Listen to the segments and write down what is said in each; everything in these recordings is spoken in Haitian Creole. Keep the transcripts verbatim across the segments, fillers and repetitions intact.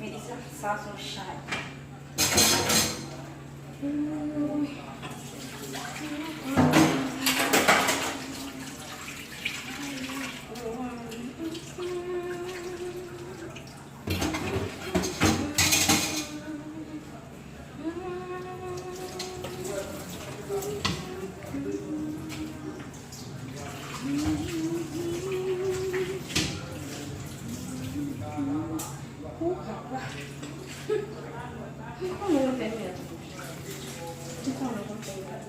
Mete sa, sa se yon chay. Ou papa. M konnen w fè mèt. M konnen w fè mèt.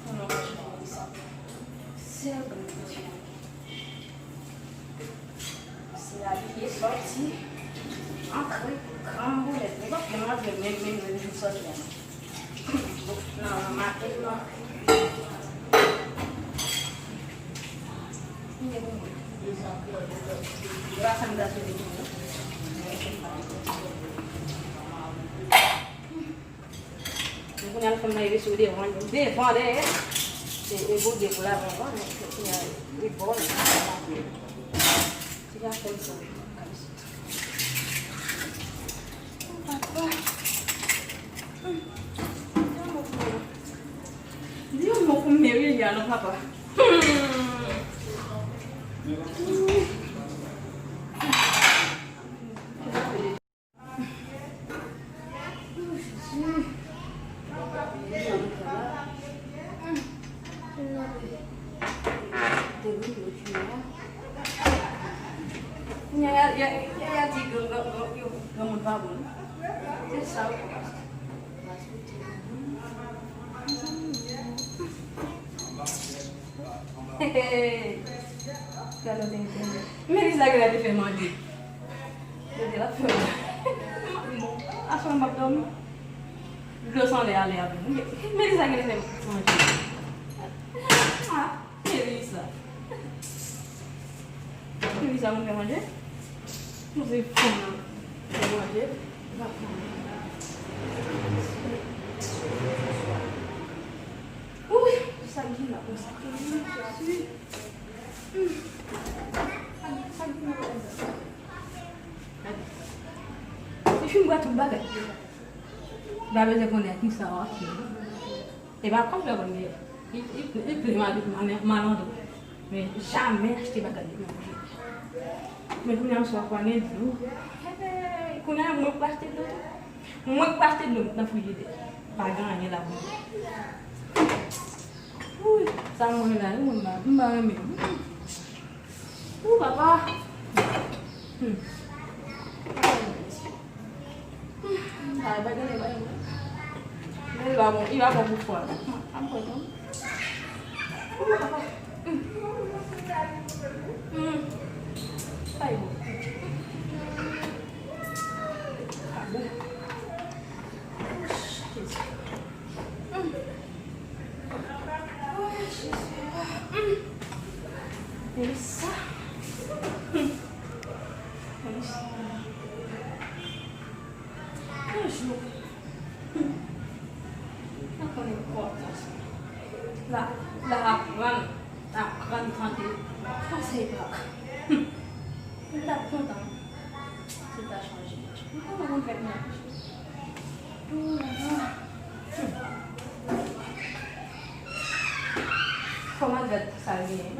Konnen w pa chanje sa. Sèl grenn piti. Se abiye sòti, antre, kanboulèt. Li pa fè m antre menm, menm, menm jou sòti a. Nan maten, nan. Li pa fè m ta sou li. Kounye a nou fè m nan rive sou devan, devan dèyè. Se e bòdye pou lavan an, men kounye a e bò. Ti gafè m sa. Papa. Di yon mo pou m Merilia non, papa. Ya, ya, ya, ya di gran, gran, gran, yo, granmoun pa bon. Se sa, wi. Hey, hey. Gade yon entèvyou. Melissa genlè te fè manje. Yo di l ap fè manje. Bon, aswè m ap dòmi. Dlo san lè ale avè m. Melissa genlè fè manje. Ah, Melissa. Melissa konn fè manje? Mwen se fanm nan fè manje. Li pa fè manje. Wi, sa k gen la konsa? Jezi. Hmm. Sa k gen la konsa? Li fin bwè tout bagay. Li pa bezwen konnen kisa w achte. E pa konn fè konn gen. Li, li, li plen mal, mal, malandro. Men jamè achte bagay li manje. Men kounye a m swaf, pa gen dlo. Hey, kounye a mwen pou achte dlo tou. Mwen pou achte dlo nan frijidè. Pa gen anyen la pou mwen. Wi, sa mwen la, wi, mwen pa, m pa renmen. Ou papa. Hmm. Hmm. Ay, bagay la, bagay la. Men li pa bon, li pa bon pou fwa. Ap pran non. Ou papa. Hmm. Hmm. Ay, bon. Pa bon. Jezi. Hmm. Oh, Jezi. Hmm. Melissa. Hmm. Melissa. Yon jou. Hmm. Mwen konnen kòb konsa. La, la aprann, aprann tande konsèy papa. Hmm. Mwen t ap kontan si l ta chanje. Mwen konnen mwen fè manje. Kòman gad sa l genyen?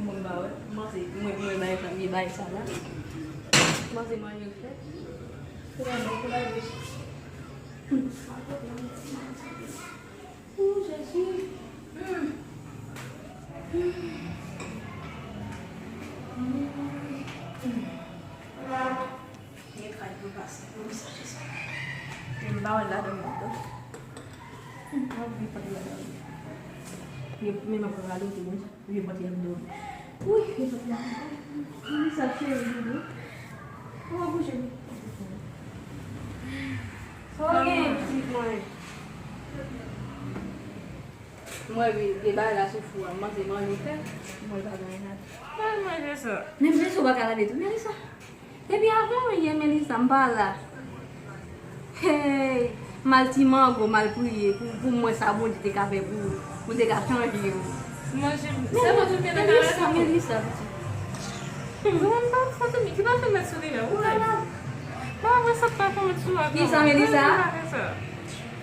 Mwen ba wè. Mwen se mwen mwen bay fanmi bay sa la. Mwen se manje l fè. Se pa bon pou la bouch. Ooh, Jezi. Mm. Mm. Mm. Mm. Gen kay pou pase. Wi, sa se sa. Men m pa wè l ladan m ankò. M ap vin pran l ladan m. Men m ap radote konsa. Vye pòt la ap dòmi. Wi, vye pòt la. Wi, sa cheri, wi. Ou pa bouje, wi. Sa w gen, pitit mwen? Mwen, wi, gen bagay la sou fou a. Manje, manje, fè. Mwen, pa gen anyen. Manje, manje sa. Menm Jezi, ou pa ka lave tou. Men sa. Depi avan w ye Melissa, m pa la. Hey, mal ti mango, mal priye, pou, pou mwen sa Bondye te ka fè pou ou, pou te ka chanje ou. Manje, sèlman tou byen nan Melissa, kare tou. Melissa, pitit. Mwen m pa fè tou, ki pa fè mèt sou li la, ou la. Pa vre, sa pa fè mèt sou la. Kisa, Melissa?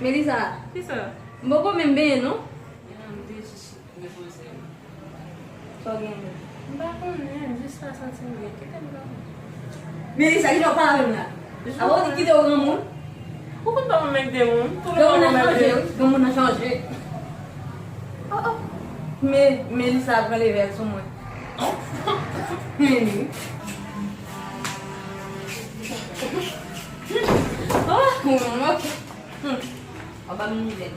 Melissa. Kisa? M poko menm benyen, non. Sa w gen menm? M pa konnen, jis pa santi m byen. Kite m granmoun. Melissa, kite w pale avè m la. Avan w di kite w granmoun. Ou konn pa m menm de moun. Granmoun nan chanje, wi. Granmoun nan chanje. Oh, oh. Men, Melissa ap pran leve l sou mwen. Men li. Oh, hmm, ok. Hmm. Ou ba m nouvèl.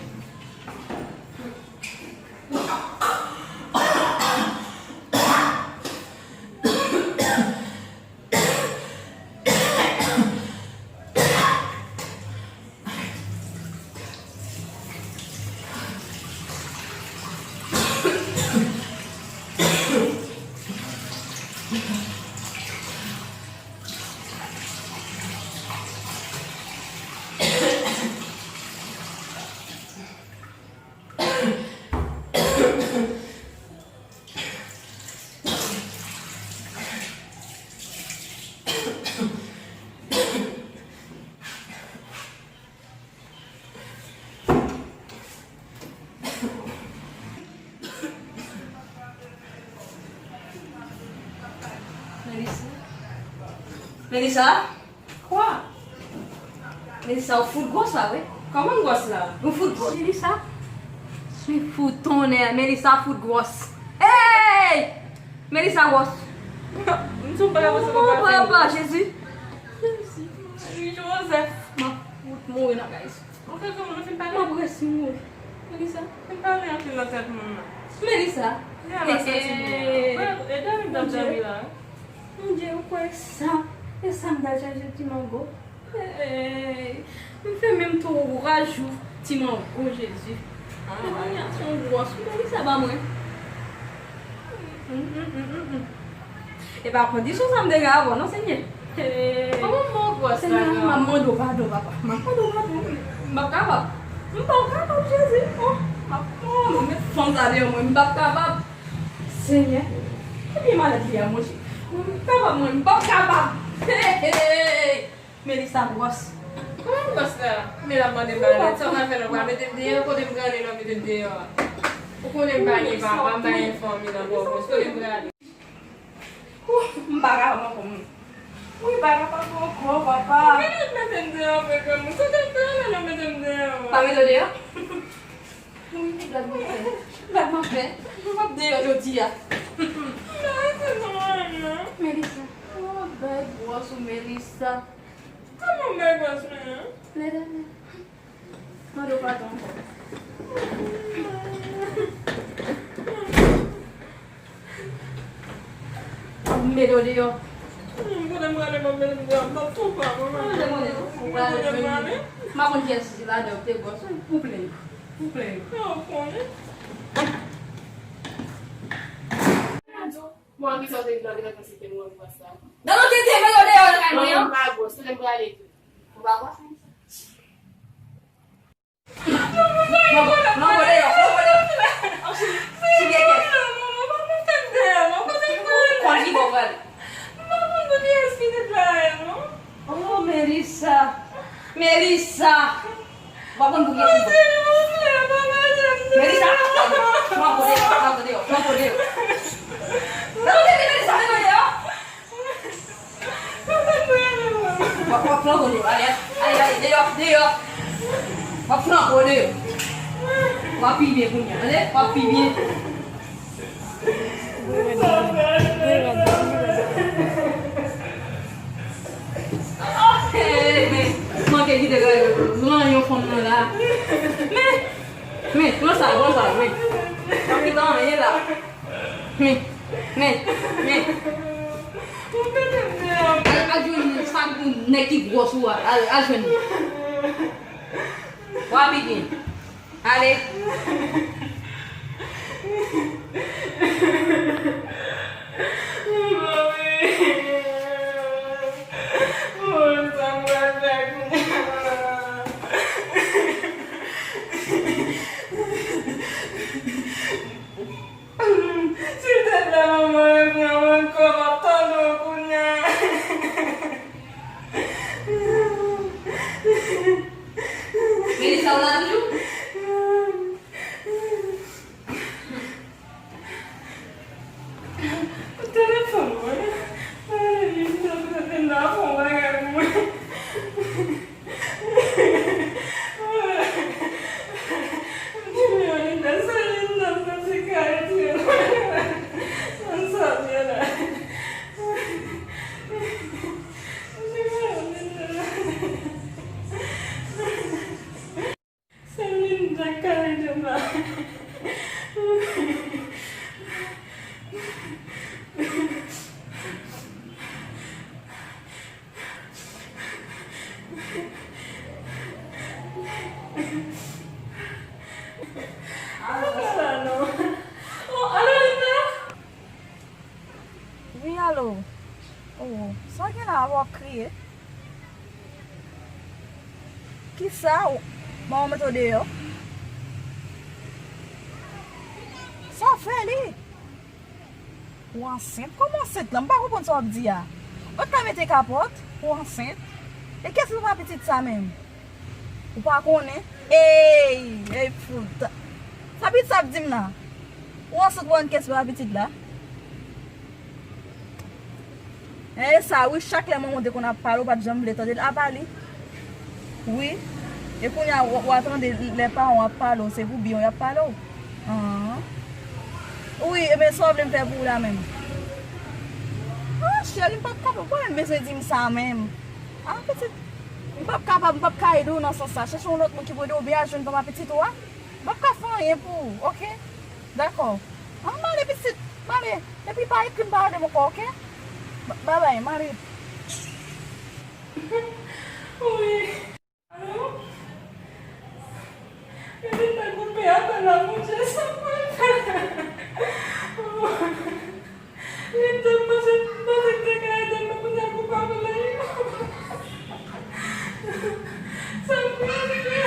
Melissa? Melissa? Kwa? Melissa, ou fout gwòs la, wi. Kòman m gwòs la? Ou fout gwòs. Melissa? Mwen fout tonnè, Melissa fout gwòs. Hey! Melissa gwòs. M Sou pa ka pase konpati. Oh, papa, Jezi. Jezi. Jozèf. M ap fout mouri nan kay sa. Ou fè kòman nou fin pale? M ap resi mouri. Melissa, fin pale anpil nan tèt moun nan. Melissa. Ede m dòmi la. Mon Dieu, ou kwè sa? E sa m ta chèche ti mango. Hey, m fè menm tou raj ou, ti mango, Jezi. Devan li a son gwòs, wi, sa ba mwen. E pa kondisyon sa m te gen avè w, non, Senyè. Hey. Kòman m ba w gwòs la, Senyè, m ap mande w padon, papa. M ap mande w padon, wi. M p ap kapab. M p ap kapab, Jezi. Oh, m ap, oh, mwen met fanm sa deyò mwen, m p ap kapab. Senyè, ebyen malad li a, monchè. Mwen, m p ap kapab, mwen, m p ap kapab. Hey, hey. Melissa gwòs. Kòman gwòs la? Men l ap mande m pale. Sa w ka fè la, w pral mete m deyò? Kote m prale lè w mete m deyò a? Ou konnen m pa gen papa, m pa gen fanmi nan Pòtoprens. Kote m prale? Ouh, m pa kapab ankò, mwen. Wi, m pa kapab ankò, papa. Kote w mete m deyò, frè granmoun? Kote m prale lè w mete m deyò a? Pa mete w deyò? Wi, blag m ap fè. Blag m ap fè. M ap deyò jodi a. M pa rete nan anyen. Melissa, oh, bèl gwòs ou, Melissa. Kòman m bay gwòs mwen an? Lede m. Mande w padon ankò. M mete w deyò. Hmm, kote m prale, m ap mete m deyò. M p ap twonpe w, manman. Kote m prale, non? Ou prale jwenn. M pa konn kiyès ki ladan yo te gwòs, wi. Ou plenn. Ou plenn. Sa w konnen. Bon, ki sa w te di la, ki ta konsi te mwen gwòs la? Nan nou te di, mete w deyò nan kay mwen an. Non, m pa gwòs, kote m prale tou. Ou pa gwòs, non? Mango, mango deyò, mango deyò. Ti vye kèt. Konn ki bò w prale. Oh, Melissa. Melissa. W ap konn pou kiyès li bon. Melissa, mango deyò, mango deyò, mango deyò. Mango deyò, Melissa, mango deyò. W ap, w ap flanbo deyò. Ale, ale, ale, deyò, deyò. W ap flanbo deyò. W ap pi byen kounye a, tande? W ap pi byen. Hey, men, manke kite gade, ranyon fanm nan la. Men, men, pran sa, pran sa, men. W ap kite anyen la. Men, men, men. Al, al jwenn sa nèg ki gwòs ou a. Al, al jwenn li. W a pike. Ale. Silteplè, manman, reprann mwen ankò, m ap tande w kounye a. Melissa, w la toujou? Telefòn mwen. Mwen, Linda, fè yon bagay pou mwen. Wi, alo. Oh, sa w gen la, w ap kriye? Kisa? Manman w mete w deyò? Sa w fè li? Ou ansent? Kòman ansent lan? M pa konprann sa w ap di a. Ou pa t ka mete kapòt? Ou ansent? E kiyès ki papa pitit sa menm? Ou pa konnen? Ey! Ey, fout! Sa pitit sa ap di m la? Ou ansent, ou konn kiyès ki papa pitit la? E sa, wi, chak lè manman w te konn ap pale, ou pa t janm vle tande l. Apa li? Wi. E kounye a, w, w a tande lè paran w ap pale w, se pou byen w y ap pale w. An. Wi, ebyen, sa w vle m fè pou ou la menm? An, Cheri, m p ap kapab. Ou pa menm bezwen di m sa menm. Ah, pitit, m p ap kapab, m p ap ka ede w nan sans sa. Chèche yon lòt moun ki pou ede w byen al jwenn papa pitit ou a. M p ap ka fè anyen pou ou, oke? Dakò. Ah, m ale, pitit, m ale. Epi pa ekri m, pa rele m ankò, oke? Ba-, babay, m ale. Wi. Alo? Epi ta koupe apèl la, Bondye, sa mwen fè? Li te panse, panse te ka ede m, men kounye a koupe apèl la, li. Sa mwen fè?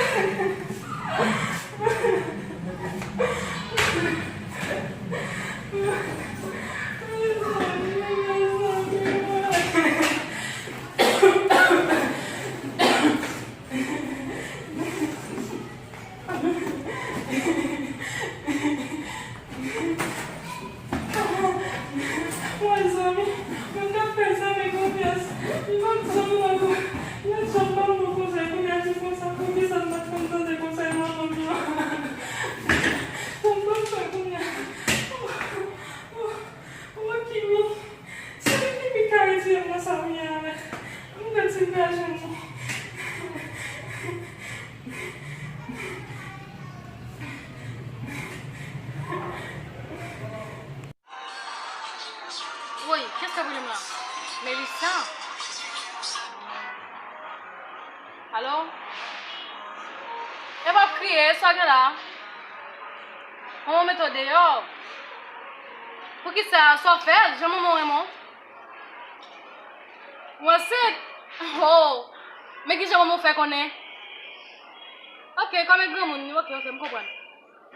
Mezanmi, mwen t ap fè zanmi konfyans. Li pa t janm nan kou. Li pa t janm ban m bon konsèy. Kounye a se konsa, poukisa m pa t konn tande konsèy manman m yo? Sa m pral fè kounye a? Oh, oh, oh, Kimi. Se li ki pi ka retire m nan sa m ye a la. M mèt si m pa jwenn li. Woy, kiyès k ap rele m la? Melissa? Alo? E p ap kriye, e sa w gen la? Manman w mete w deyò. Poukisa? Sa w fè? Jan manman w renmen w? Ou ansent? Oh! Men kijan manman w fè konnen? Oke, kòm e granmoun li, oke, oke, m konprann.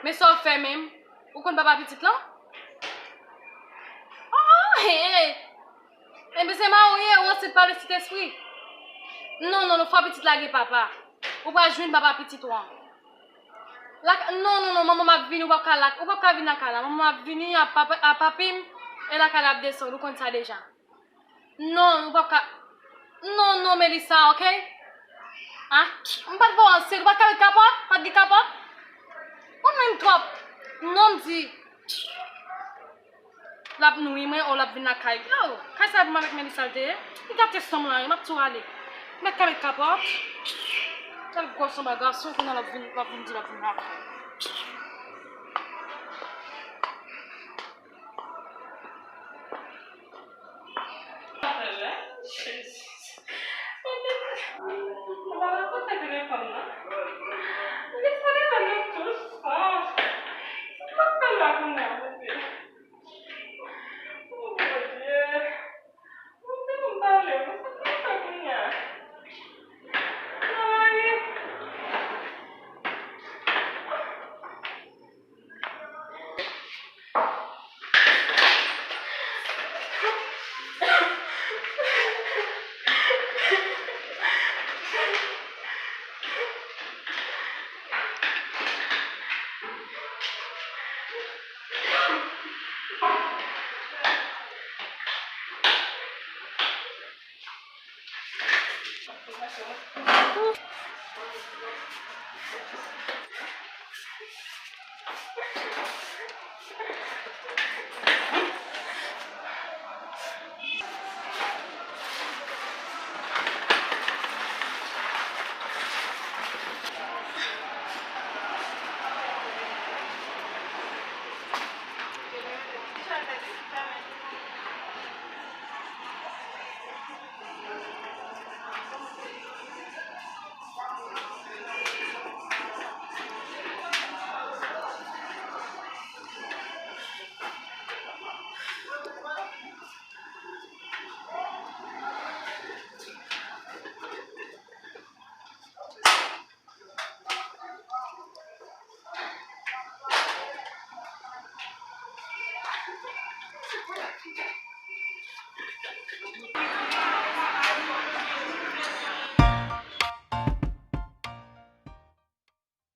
Men sa w fè menm? Ou konn papa pitit lan? Oh, oh, hey, hey. Enben, se mari w ye, ou ansent pa le Sentespri. Non, non, non, fò pitit la gen papa. Ou pral jwenn papa pitit ou an. La, non, non, non, manman m ap vini, ou p ap ka la, ou p ap ka vin lakay la. Manman m ap vini, a papa, a papi m, e lakay la ap desann, ou konn sa deja. Non, ou p ap ka. Non, non, Melissa, oke? Ah, m pa t voye w ansent, ou pa t ka met kapòt? Pa t gen kapòt? Ou menm twòp. Non, m di. L ap nwi mwen, o l ap vin lakay. Yo, kay sa pou mwen avèk Melissa l te ye. Li gate san mwen, m ap tou ale. Mèt ka met kapòt. Kèl gwòs anba gason, kounye a l ap vin, l ap vin di l ap vin lakay.